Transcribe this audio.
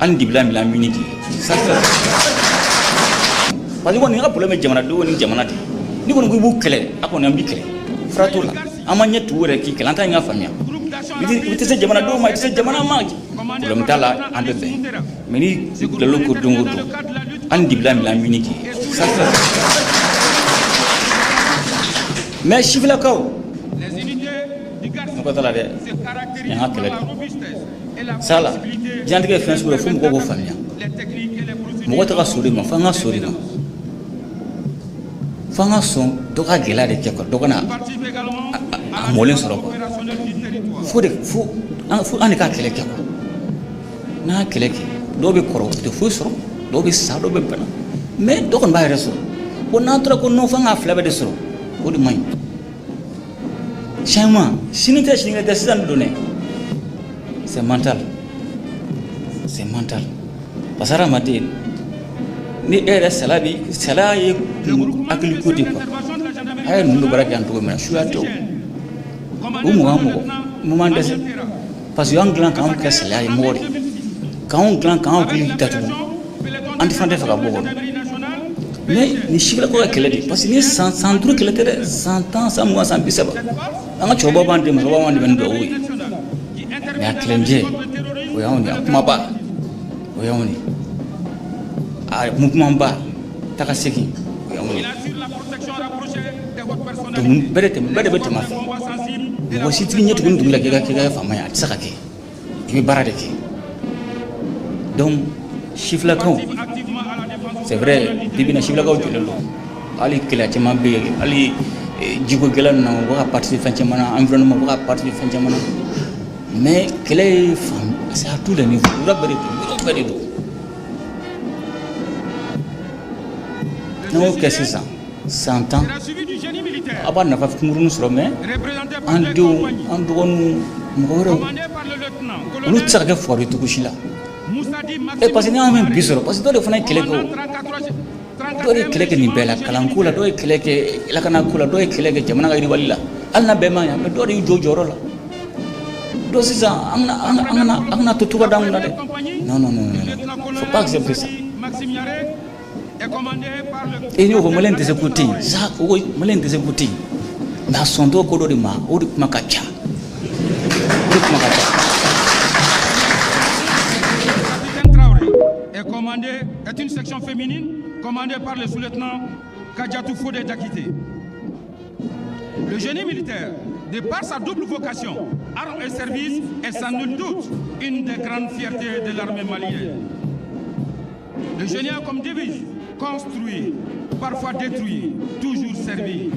Hali dibila min miniti sa, parce que kɔni ka problème ye jamanadenw ni jamana de. Ni kɔni ko i b'u kɛlɛ, a kɔni an b'i kɛlɛ, fura t'o la. An ma ɲɛ tugu yɛrɛ k'i kɛlɛ, an t'a ɲɛ ka faamuya. I tɛ se jamanadenw ma, i tɛ se jamana ma, problème t'a la, an bɛ bɛn. Mais ni bilalo ko don o don, hali dibila min miniti sa. Mais sifilakaw, mɔgɔ t'a la dɛ, nin ka kɛlɛ de sala. Diɲɛlatigɛ ye fɛn sugu dɔ, fo mɔgɔw k'o faamuya. Mɔgɔ tɛ ka so de ma, fo an ka so de ma, fo an ka sɔn dɔ ka gɛlɛya de kɛ quoi, dɔ ka na a mɔlen sɔrɔ quoi. Fo de fo an de ka kɛlɛ kɛ quoi. N'an y'a kɛlɛ kɛ, dɔw bɛ kɔrɔ, u tɛ foyi sɔrɔ, dɔw bɛ sa, dɔw bɛ bana, mais dɔ kɔni b'a yɛrɛ sɔrɔ. Ko n'an tora ko non, fo an k'a fila bɛɛ de sɔrɔ, o de man ɲi. Changement sini tɛ, sinikɛnɛ tɛ, sisan don dɛ. C'est mental, c'est mental, parce que hadamaden ni e yɛrɛ sala bi, sala ye hakili ko de quoi. A ye ninnu bɛ baara kɛ yan cogo min na, suya tɛ o. O mugan mɔgɔ mun m'an dɛsɛ, parce que y'an dilan k'anw kɛ salaya ye mɔgɔ de, k'anw dilan k'anw hakili datugu, an tɛ fana tɛ fɛ ka bɔ kɔnɔ. Mais nin sifilakaw ka kɛlɛ de, parce que ni san 5 kɛlɛ tɛ dɛ, san 10, san 20, san 30, an ka cɛkɔrɔbaw b'an dɛmɛ, musokɔrɔbaw b'an dɛmɛ ni duwawu ye. Mais a kɛlɛnjɛ, o y'anw de ye, a kumaba, o y'anw de ye, a mouvement ba taga segin, o y'anw de ye. Donc bɛɛ de tɛmɛ, bɛɛ de bɛ tɛmɛ a fɛ. Mɔgɔ si t'i ɲɛ tugun dugu la k'i ka kɛ faama ye, a tɛ se ka kɛ, i bɛ baara de kɛ. Donc sifilakaw, c'est vrai, bi bi in na sifilakaw jɔlen don. Hali kɛlɛ caman bɛ yen, hali jiko gɛlɛn ninnu na, u bɛ ka participer fɛn caman na, environnement, u bɛ ka participer fɛn caman na. Mais kɛlɛ ye fan, c'est à tous les niveaux, yɔrɔ bɛɛ de don, yɔrɔ bɛɛ de don. N'an y'o kɛ sisan, san 10, a b'a nafa kunkurunin sɔrɔ. Mais an denw, an dɔgɔninw, mɔgɔ wɛrɛw, olu tɛ se ka kɛ fugari cogo si la. E parce que ni y'an bi sɔrɔ, parce que dɔ de fana ye kɛlɛ kɛ, o dɔw de ye kɛlɛ kɛ nin bɛɛ la, kalanko la, dɔw ye kɛlɛ kɛ lakanako la, dɔw ye kɛlɛ kɛ jamana ka yiriwali la. Hali n'a bɛɛ ma ɲɛ, mais dɔw de y'u jɔ jɔyɔrɔ la. Donc sisan an kana to tuba d'an kunna dɛ. Non, non, non, non, faut pas accepter ça. E y'o fɔ, maliyɛn tɛ se ko tɛ yen sa, o ko maliyɛn tɛ se ko tɛ yen, mais a sɔntɔ ko dɔ de ma, o de kuma ka ca, o de kuma ka ca. Capitaine Traoré est commandé, est une section féminine commandée par le sous-lieutenant Kadjatou Fodé Diakité. Le génie militaire, de par sa double vocation, armes et service, est sans nul doute une des grandes fiertés de l'armée malienne. Le génie a comme devise construire, parfois détruire, toujours servir.